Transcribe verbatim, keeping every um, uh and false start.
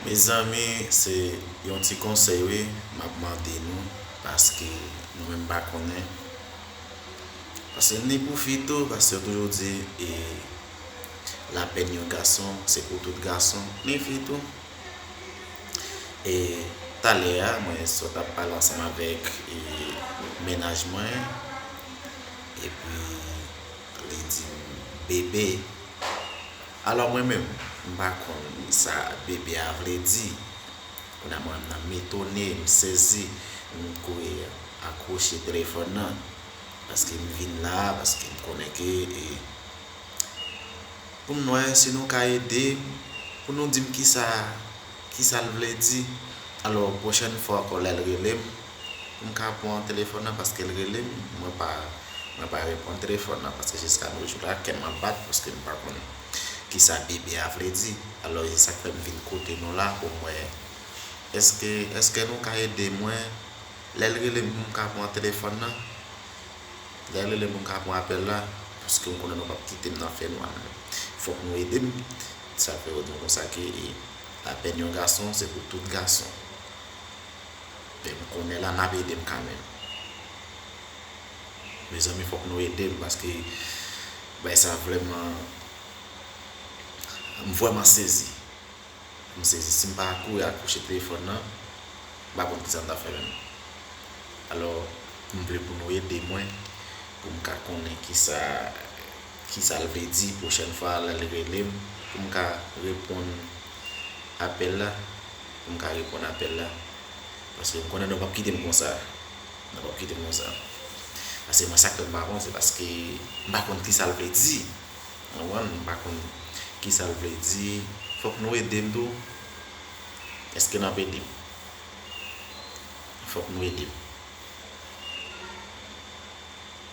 Mezanmi, se yon ti konsèy, wi, m ap mande nou, paske nou menm pa konnen. Paske ni pou fi tou, paske yo toujou di, e, lapèn yon gason, se pou tout gason, ni fi tou. E talè a, mwen sot ap pale ansanm avèk, e, mennaj mwen, epi li di m bebe. Alò mwen menm, m pa konn sa bebe a vle di. Kounye a mwen menm nan m etone, m sezi, m kouri akwoche telefòn nan. Paske m vin la, paske m konnen ke, e, pou m wè si nou ka ede m, pou nou di m kisa, kisa l vle di. Alò, pwochèn fwa ankò lè l rele m, pou m ka pran telefòn nan, paske l rele m, mwen pa, mwen pa reponn telefòn nan, paske jiska nou jou la, kè m ap bat, paske m pa konn kisa bebe a vle di. Alò, e sa k fè m vin kote nou la, pou m wè, èske, èske nou ka ede mwen, lè l rele m, pou m ka pran telefòn nan? Lè l rele m, pou m ka pran apèl la, paske m konnen nou p ap kite m nan fènwa, non. Fòk nou ede m. Sa fè yo di m konsa ke, e, lapèn yon gason, se pou tout gason. E m konnen la, n ap ede m kanmenm. Mezanmi, fòk nou ede m, paske bay sa vrèman, m vrèman sezi. M sezi, si m pa kouri akwoche telefòn nan, m pa konn kisa m ta fè menm. Alò, m vle pou nou ede mwen, pou m ka konnen kisa, kisa l vle di pwochèn fwa lè l rele m, pou m ka reponn apèl la, pou m ka reponn apèl la. Paske m konnen nou p ap kite m konsa. Nou p ap kite m konsa. Paske mwen, sa k fè m pa bon, se paske m pa konn kisa l vle di. Ou konprann? M pa konn kisa l vle di. Fòk nou ede m tou. Èske n ap ede m? Fòk nou ede m.